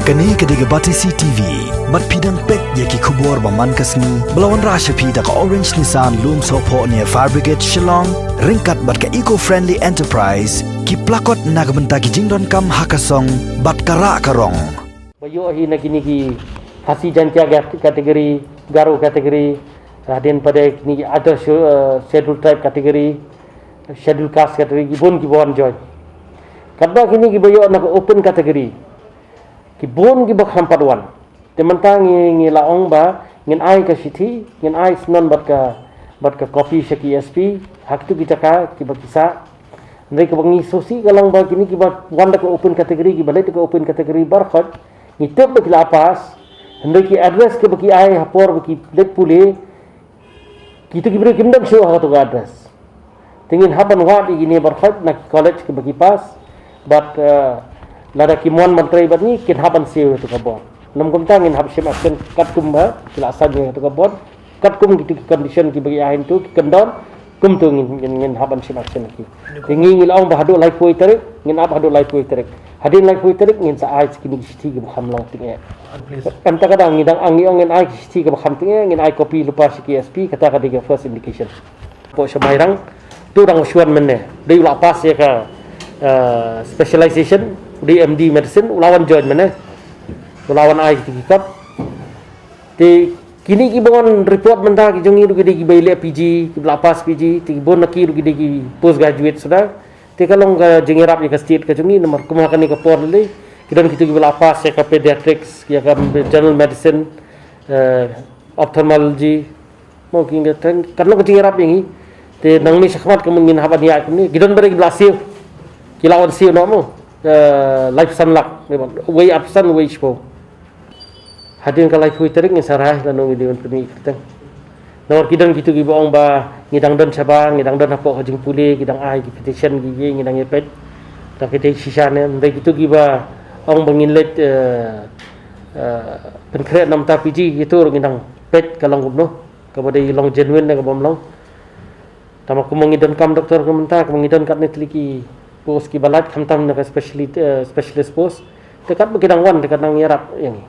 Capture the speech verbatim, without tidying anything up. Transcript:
Kane ka dei ka Batesi T V. Bad phi dang peit ïa ki khubor ba man ka sngi ba la wanrah sha phi da ka Orange Nissan Lumsohphoh near Fire Brigade Shillong, ryngkat bad ka Eco Friendly Enterprise, ki plakot na ka bynta ki jingdonkam ha ka song bad ka rah ka rong. Ba ïoh hi na kine ki Khasi Jaintia gat-, category, Garo category, hadien pat de kine ki other shu-, eh, schedule tribe category, schedule caste category, ki bun ki ba wan join. Katba kine ki ba ïoh na ka open category, ki bun ki ba khlem pat wan. Te mynta ngi, ngi la ong ba ngin ai ka shithi, ngin ai snon bad ka, bad ka copy sha ki S P, ha kitu ki jaka ki ba ki sah. Hynrei kaba ngi sngewsih ka long ba kine ki ba wan da ka open category, ki ba leit da ka open category baroh khoit, ngi tip ba ki la pass. Hynrei ki address ki ba ki ai ha por ba ki leit pule, kitu ki briew kim don shuh ha katu ka address. Te ngin hap ban wad ïa kine baroh khoit na ki college ki ba ki pass. Bad, eh, lada kim wan ban trei bad ngi, kin hap ban siew ïa katu ka bond. Namar kumta ngin hap shim action katkum ba ki la sign ïa katu ka bond, katkum kitu ki condition ki ba ki ai hangtu ki kyndon, kumtu ngin, ngin, ngin hap ban shim action ïa ki. Te ngi, ngi la ong ba haduh laiphew tarik, ngin ap haduh laiphew tarik. Hadien laiphew tarik ngin sa ai kine ki shithi ki ba kham long tyngeh. Em, ta ka dang ngi dang ang, ngi ong ngin ai ki shithi ki ba kham tyngeh, ngin ai copy lypa sha ki S P, kata ka dei ka first indication. Hapoh sha Mairang, tu dang shu wan mynne. Dei u la pass ïa ka, eh, specialization, dei M D medicine, u la wan join mynne. U la wan ai ki kot. Te kine ki ba wan report mynta ki jong ngi ruh ki dei ki ba ïaleh P G, ki ba la pass P G, te ki bun na ki ruh ki dei ki postgraduate suda. Te ka long ka jingïarap ïa ka state ka jong ngi, namar kumba kane ka por lei, ki don kitu ki ba la pass ïa ka pediatrics, ïa ka general medicine, eh, ophthalmology, mo ki ngi teng, kan long ka jingïarap ïa ngi. Te nangne shakhmat ka mun ngin hap ban ïaid kumne, ki don ba dei ki ba la siew, ki la wan siew noh mo, eh, laiphew san lak, wei arphew san, wei shiphew. Hadien ka laiphew tarik ngin sa rai lano ngi dei ban pynmih kyrteng. Namar ki don kitu ki ba ong ba ngi dang don shabar, ngi dang don hapoh ka jingpule, ki dang ai ki petition ki, ki ngi dang ïa peit. Ta ki dei shisha ne, hynrei kitu ki ba ong ba ngin leit, eh, eh, pynkhreh namar ta P G, kitu ruh ngi dang peit ka long kumno, kaba dei long genuine ne kaba ym long. Tangba kumba ngi donkam doktor ka mynta, kumba ngi don katne tylli ki post ki ba lait, khamtam na ka speciali-, eh, specialist post. Te katba ki dang wan, te ka dang ïarap ïa ngi.